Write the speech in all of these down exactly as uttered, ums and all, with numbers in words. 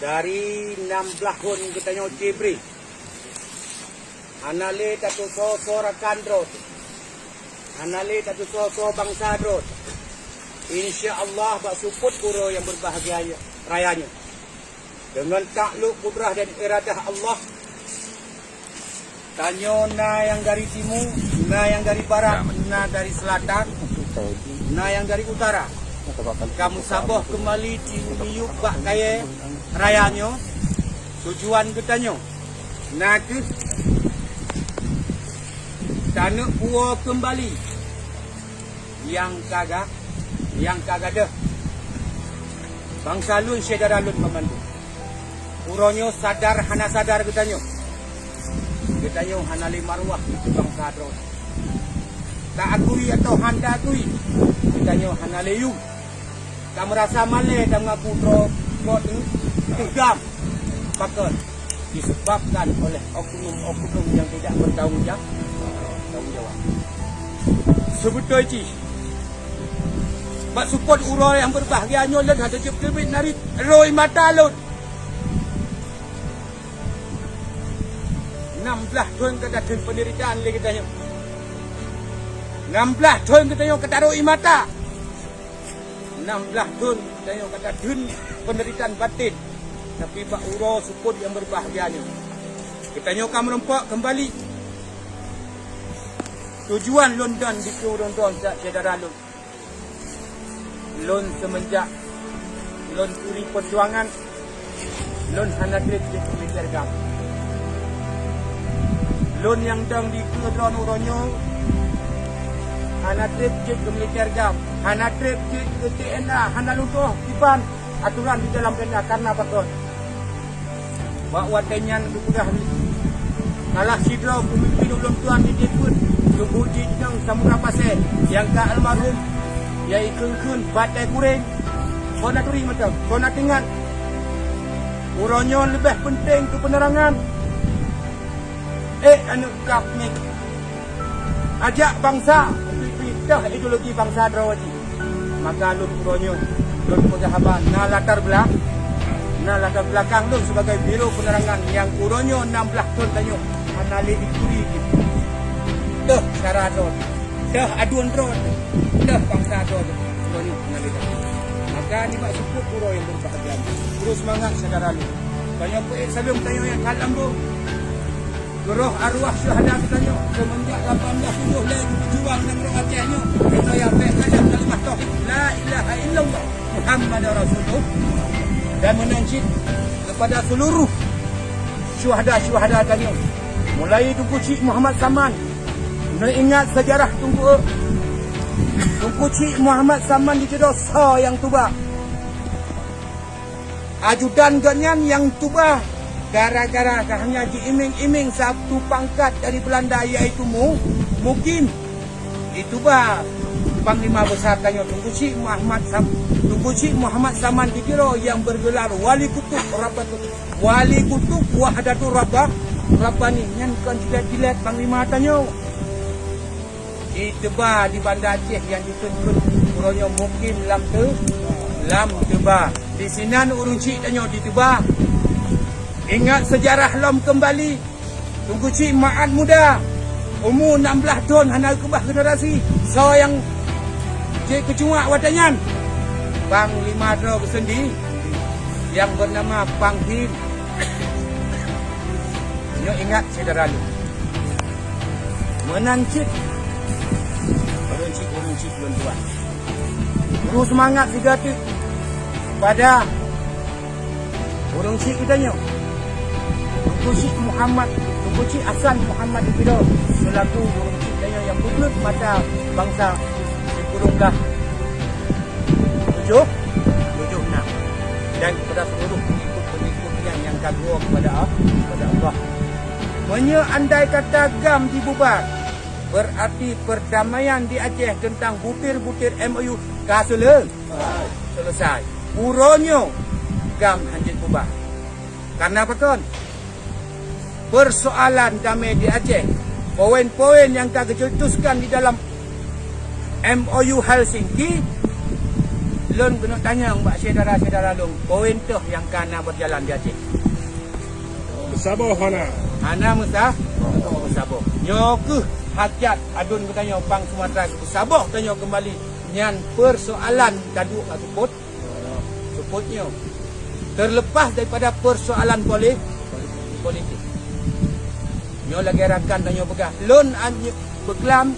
Dari nam blaih thon geutanyoe cit bri, hana lé tatusoe-soe rakan droe, hana lé tatusoe-soe bansa droe. Insya Allah, bak seupôt uroe nyang beubahgia raya nyoe, deungon taklok kudrah dan iradah Allah, tanyoe na nyang dari timu, na nyang dari barat, na dari seulatan, na nyang dari utara, ka meusaboh keumbali di miyueb bak kayèe raya nyoe. Tujuan geutanyoe na kheueh taneuk puwoe keumbali nyang ka ga-, nyang ka gadôh bansa lôn, syedara lôn banmandum. Uroe nyoe sadar hana sadar geutanyoe, geutanyoe hana lé marwah dikeue bansa droe. Taakui atawa han taakui, geutanyoe hana lé yum. Ka meurasa malèe tameungaku droe, droe teu-, teugam. Pakon? Disebabkan oleh oknum-oknum nyang tidak bertanggung ja-, tanggung jawab. Seubeutôi jih, bak seupôt uroe nyang beubahgia nyoe, lôn hana jeuet teubiet narit rhoi mata lôn. Nam blaih thon ka tatheun peundeuritaan lé geutanyoe. Nam blaih thon geutanyoe ka tarhoi mata. Nam blaih thon geutanyoe ka tatheun peundeuritaan baten. Tapi bak uroe seupôt nyang beubahgia nyoe, geutanyoe ka meurumpok keumbali. Tujuan lôn dan dikeue droe-droe syedara lôn. Lôn seumeunjak lôn turi peujuangan, lôn hana trép jeuet keu militer GAM. Lôn nyang dong dikeue droe uroe nyoe hana trép jeuet keu militer GAM, hana trép jeuet keu T N A, hana lôn tu'oh kiban aturan di dalam T N A. Karena pakon? Bak watèe nyan geupeugah lé salah sidroe peumimpin ulôn tuan di Dipuet, Teungku Cik Jinoeng Samudra Pasè, nyang ka almarhum, ya ikheun-kheun batèe kureng. Kon na turi mantong, kon na teuingat. Uroe nyoe leubeh peunteng keu peunerangan. Ék aneuk kap miet, ajak bansa, pih-pih teuh ideologi bansa droe jih. Maka lôn uroe nyoe, lôn peugah haba na latar bela-, na latar belakang lôn sibagai biro peunerangan nyang uroe nyoe nam blaih thon tanyoe hana lé ituri jih. Teuh syedara droe, teuh aduen droe, teuh bansa droe, uroe nyoe hana lé lagi. Maka nibak seupôt uroe nyang beubahgia, terus seumangat syedara lôn. Tanyoe peuék saleuem tanyoe nyang that lambông. Keu roh arwah syuhada geutanyoe, seumeunjak lapan belas tujoh lhèe geupeujuang nanggroe Aceh nyoe, supaya bèk gadôh kalimah tauhid, la ilaha illallah, Muhammadar Rasulullah. Dan meunan cit keupada seuluruh syuhada-syuhada tanyoe, mulai Teungku Chik Muhammad Saman, neuingat seujarah Teungku, Teungku Chik Muhammad Saman di Tido soe nyang tuba. Ajudan geuhnyan nyang tuba gara-gara ka hana jiiming-iming satu pangkat dari Beulanda, yaitu Mu-, Mukim. Dituba Panglima Besar tanyoe Teungku Chik Muhammad Sam-, Teungku Chik Muhammad Saman di Tiro nyang bergelar Wali Kutub Rabbatul, Wali Kutub Wahdatul Rabbah, Rabbani, nyan kon jilat-jilat panglima tanyoe. Jiteuba di Banda Aceh nyang jikheun uroe nyoe Mukim Lam Teu-, Lam Teuba. Disinan ureueng chik tanyoe jiteuba. Ingat seujarah lom keumbali. Teungku Chik Ma'at Muda, umu nam blaih thon hana geukeubah generasi. Soe nyang jikeucuak watèe nyan? Panglima droe geusendi nyang beunama Panghin. Nyoe ingat syedara lôn. Meunan cit, ureueng chik-ureueng chik lôn tuan. Bri seumangat sigoe teuk keupada ureueng chik geutanyoe, Teungku Chik Muhammad, Teungku Chik Hasan Muhammad di Tiro, seulaku ureueng chik tanyoe nyang peubuet mata bansa sikureueng blah tujoh, tujoh nam, dan keupada seuluruh pengikut-pengikut nyan nyang ka geuwoe keupada, keupada Allah. Meunyoe andai kata GAM dibubar, berarti perdamaian di Aceh teuntang butir-butir M O U ka seule-, selesai. Uroe nyoe GAM hanjeuet bubar. Karena pakon? Persoalan damai di Aceh, poin-poin nyang ka geucetuskan di dalam M O U Helsinki, Lôn keuneuk tanyong bak syedara-syedara lôn, peue toh nyang ka na beujalan di Aceh? Meusaboh hana. Hana meusa-, meusaboh. Nyoe kheueh hajat aduen geutanyoe bang Sumatra, meusaboh tanyoe keumbali nyan peusoalan taduek bak seupôt. Seupôt nyoe. Terlepas daripada peusoalan poli-, politik. Nyoe lagèe rakan tanyoe peugah. Lôn an-, beuklam,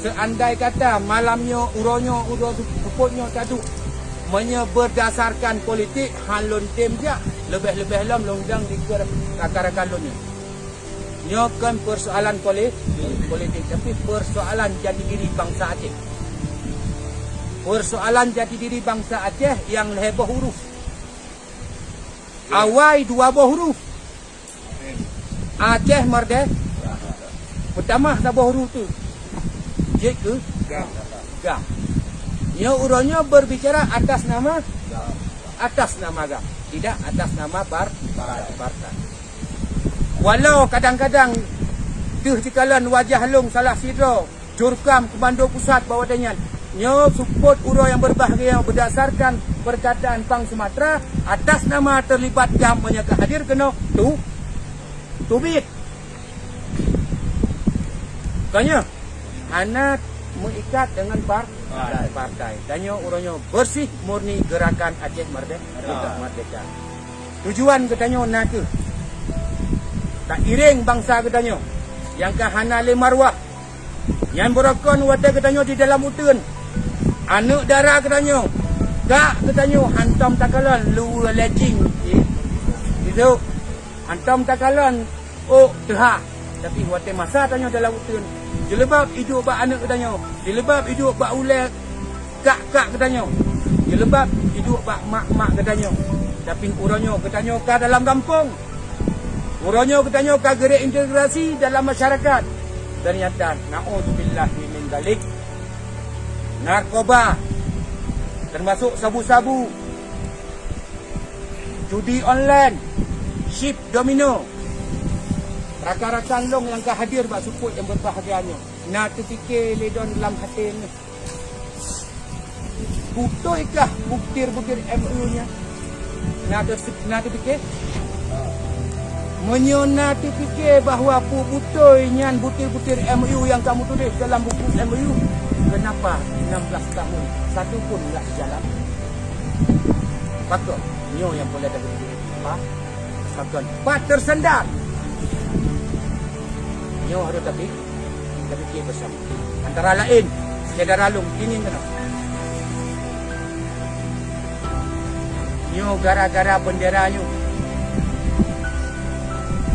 seandai kata malam nyoe, uroe nyoe, uroe seupôt nyoe taduek, meunyoe beurdasarkan politik, han lôn tem jak, leubeh-leubeh lom lôn dang dikeue rakan-rakan lôn nyoe. Nyoe kon peusoalan poli-, politik, tapi peusoalan jati diri bansa Aceh. Peusoalan jati diri bansa Aceh nyang lhèe boh huruf. Awai dua boh huruf. Aceh Merdeka. Peutamah saboh huruf tu. Jeuet keu? GAM. GAM. Nyoe uroe nyoe berbicara atas nama, atas nama GAM. Tidak atas nama par-, partai. Walau kadang-kadang deuh jikalon wajah lôn salah sidroe Jurkam Komando Pusat bak watèe nyan. Nyoe seupôt uroe nyang beubahgia berdasarkan perkataan Pang Sumatra atas nama terlibat GAM meunyoe ka hadir keunoe tu-, teubiet. Tanyoe hana meuikat dengan par-, partai. Tanyoe uroe nyoe bersih murni Gerakan Aceh Merde-, Merdeka. Tujuan geutanyoe na kheueh tairéng bansa geutanyoe nyang ka hana lé marwah. Nyan beurokon watèe geutanyoe di dalam uteuen. Aneuk dara geutanyoe, kak geutanyoe hantom takalon luweue lejing, i-, idok, hantom takalon ôk teuha. Tapi watèe masa tanyoe dalam uteuen, jileubab iduek bak aneuk geutanyoe, jileubab iduek bak ulèe kak-kak geutanyoe, jileubab iduek bak mak-mak geutanyoe. Tapi uroe nyoe geutanyoe ka dalam gampông. Uroe nyoe geutanyoe ka geureintegrasi dalam masyarakat. Ternyata, naudzubillah min dzalik, narkoba, termasuk sabu-sabu, judi online, chip domino. Rakan-rakan lôn nyang ka hadir bak seupôt nyang beubahgia nyoe, na teupike lé droen lam até nyoe. Beutôi kah butir-butir M O U nyan? Na teu-, na teupike? Meunyoe na teupike bahwa peue beutôi nyan butir-butir M O U nyang kamoe tuléh dalam buku M O U, kenapa enam belas tahun satu pun enggak dijalan? Pakon? Nyoe nyang peureulèe tapiké. Apa? Pakon? Pat tersendar? Nyoe harôh tapi Tapiké beusama. Antara laén, syedara lôn, ingat keunoe. Nyoe gara-gara bendera nyoe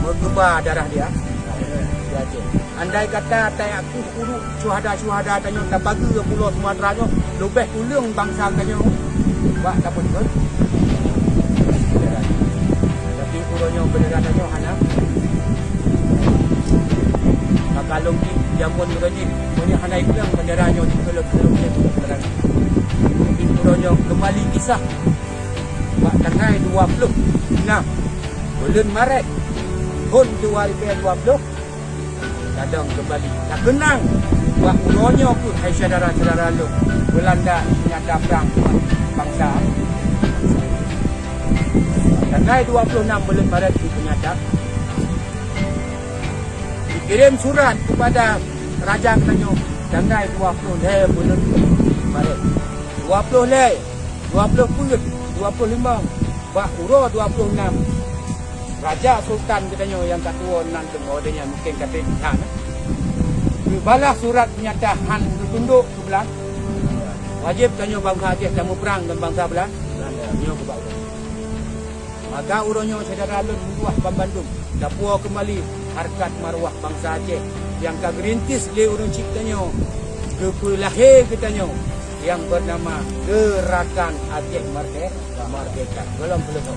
meukeubah darah dia, dia Aceh. Andai kata tayaku ureueng syuhada-syuhada tanyoe tapageue pulo Sumatera nyoe, leubeh tuleueng bansa tanyoe bak tapeuteupeue. Tapi uroe nyoe bendera tanyoe hana. Maka lôn jih, jameun uroe jih, meunyoe hana ipeuleueng bendera nyoe di keuleuk-keuleuk nyoe, tapi uroe nyoe keumbali kisah bak tanggai dua ploh nam buleuen Maret thôn dua ribèe dua ploh, tadong keumbali takeunang bak uroe nyoe keuh, hai syedara-syedara lôn, Beulanda nyata prang bansa. Tanggai dua ploh nam buleuen Maret jipeunyata. Jikirém surat keupada raja geutanyoe tanggai dua ploh lhèe buleuen Maret. Dua ploh lhèe, dua ploh peuet, dua ploh limong, bak uroe dua ploh nam, raja sultan geutanyoe nyang ka tuwo nan teuma, watèe nyan mungken ka trép that, eh. Geubalah surat peunyata han geutundok keu Beulanda. Wajéb tanyoe bansa Aceh tamuprang ngon bansa Beulanda. Nyoe keuh bak uroe. Maka uroe nyoe syedara lôn meutuah banmandum, tapuwoe keumbali harkat marwah bansa Aceh nyang ka geurintis lé ureueng chik tanyoe, geupeulahé geutanyoe, nyang beunama Geurakan Aceh Merde-, Merdeka. Gohlom seuleusoe.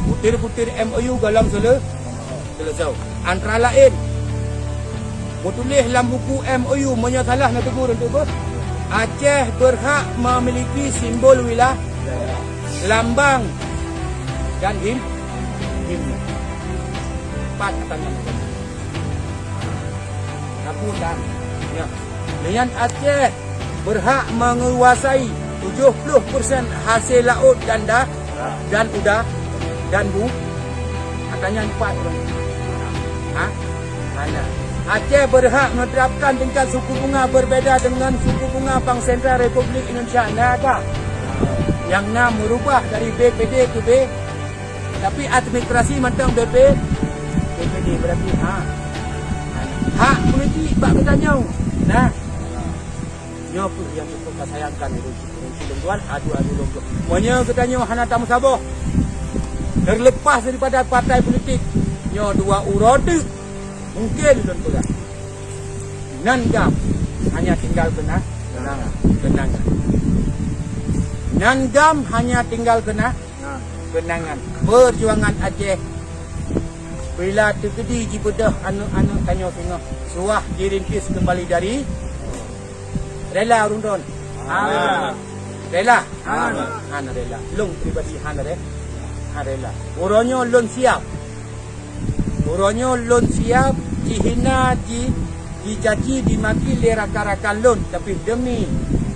Butir-butir M O U gohlom seuleu-, seuleusoe. Antara laén, meutuléh lam buku M O U, meunyoe salah neutegur, neutegur, Aceh berhak memiliki simbol wilayah, lambang, dan him-, himne. Pat tangan. Aku dan, ya. Nyan Aceh berhak menguasai Tujuh puluh persen hasil laut dan da-, dan uda-, dan bu-, katanya empat orang. Ha? Hana. Aceh berhak menerapkan tingkat suku bunga berbeda dengan suku bunga Bank Sentral Republik Indonesia. Nah, ada. Yang na merubah dari B P D ke B, tapi administrasi mantong B P, B P D berarti, ha. Hak politik bak geutanyoe. Nah. Nyoe peuet nyang cukup tasayangkan ureueng sipeurusi lôn tuan, adu-adu lôn tuan. Meunyoe geutanyoe hana tameusaboh, terlepas daripada partai politik, nyoe dua uroe teuk mungken lôn peugah. Nan GAM hanya tinggal keuna-, keunangan. Nan GAM hanya tinggal keuna-, keunangan. Perjuangan Aceh bila teukeudi jibeudôh aneuk-aneuk tanyoe singoh suah jirintis keumbali dari Rela ureueng droen? Hana. Rela? Hana. Hana rela. Lôn pribadi hana re-, hana rela. Uroe nyoe lôn siap. Uroe nyoe lôn siap jihina, ji-, jicaci, jimaki lé rakan-rakan lôn, tapi demi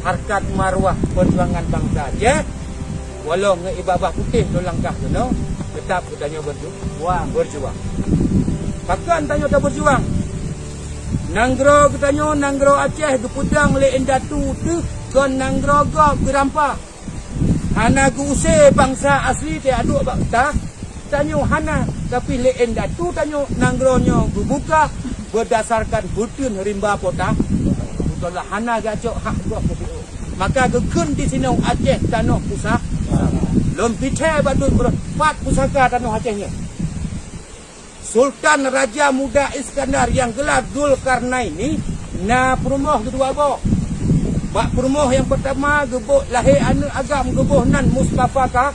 harkat marwah peujuangan bansa. Jeh, walau ngon ié babah putéh lôn langkah keunoe, teutap geutanyoe berju-, berjuang. Pakon tanyoe taberjuang? Nanggroe geutanyoe, nanggroe Aceh geupeudong lé indatu teuh kon nanggroe gob geurampa. Hana geuuse bansa asli teuaduk bak ta-, tanyoe hana, tapi lé indatu tanyoe nanggroe nyoe geubuka beudasarkan beuteun rimba pota. Beutôi lah hana geucok hak gob keu siôh. Maka geukheun disinoe Aceh tanoh pusaka. Lôn picée bak dut uroe, pat pusaka tanoh Aceh nyoe. Sultan Raja Muda Iskandar nyang geulat Zulkarnaini na peurumoh keudua boh. Bak peurumoh nyang peurtama geuboh lahé aneuk agam geuboh nan Mustafa Ka-,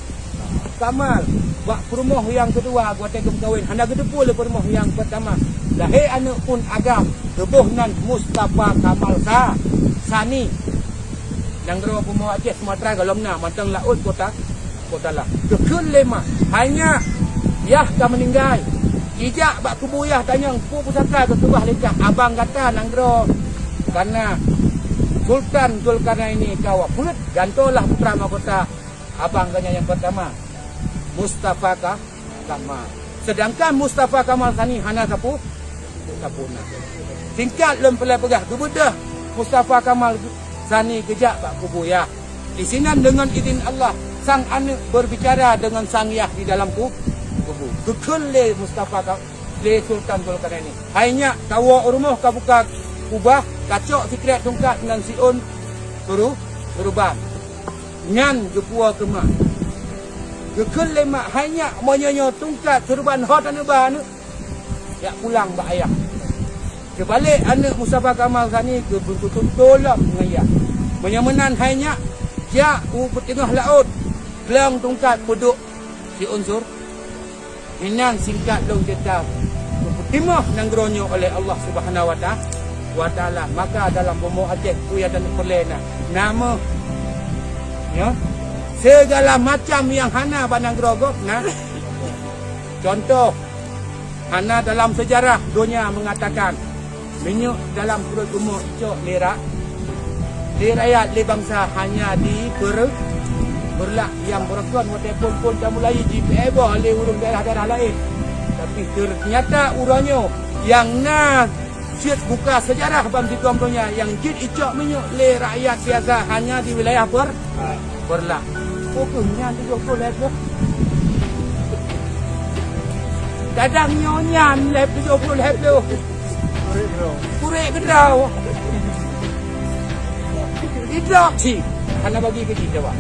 Kamal. Bak peurumoh nyang keudua watée geumeukawen hana geuteupeue lé peurumoh nyang peurtama. Lahé aneuk pun agam geuboh nan Mustafa Kamal Sa-, Sani. Nanggroe bumoe Aceh Sumatra gohlom na mantong laôt kota Kota lah. Geukheun lé mak, "Hai nyak, yah ka meuninggai. Ijak bak kubu yah tanyong peue pusaka geukeubah lé kah abang gata nanggroe." Karna Sultan Zulkarnaini ka wafeuet, gantoe lah putra mahkota abang geuhnyan nyang peurtama, Mustafa Ka-, Kamal. Seudangkan Mustafa Kamal Sani hana sapeue, sapeue na. Singkat lôn peureulée peugah, geubeudôh Mustafa Kamal Sani geujak bak kubu yah. Disinan deungon idhin Allah, sang aneuk beubicara deungon sang yah di dalam ku-, kubu. Geukheun lé Mustafa ka-, lé Sultan Zulkarnaini, "Hai nyak, kawoe u rumoh kabuka kubah, kacok sikrek tungkat ngon siôn keuru-, keuruban. Nyan geupuwoe keu mak." Geukheun lé mak, "Hai nyak, meunyoe nyoe tungkat keuruban ho taneuba aneuk, jak pulang bak ayah." Teubalek aneuk Mustafa Kamal Sani geubeutuntulom ngon yah. Meunyoe meunan hai nyak, jak u teungoh laôt, glong tungkat peuduek siunsur. Inan singkat lôn ceurita, geupeutimah nanggroe nyoe oleh Allah Subhanahu wa Ta-, wa Taala. Maka dalam bumoe Aceh, peue nyang taneuk peureulée na, na meuh, ya, segala macam nyang hana bak nanggroe gob na. Contoh, hana dalam seujarah donya meungatakan minyeuk dalam pruet bumoe icok lé ra-, lé rakyat, lé bansa hanya di ber-, beurlak nyang beureukoh watée phon-phon tamulai jipeuéboh lé ureuëng daerah-daerah laén. Tapi teunyata uroe nyoe nyang na cit buka seujarah ban sigom donya nyang jeuet icok minyeuk lé rakyat biasa hanya di wilayah ber-, Peureulak. Ukeue nyan tujoh ploh lhée ploh. Kadang nyoe nyan lhée tujoh ploh lhée ploh. Kurek keudroe. Idrop cit. Hana bagi keu jih, coba.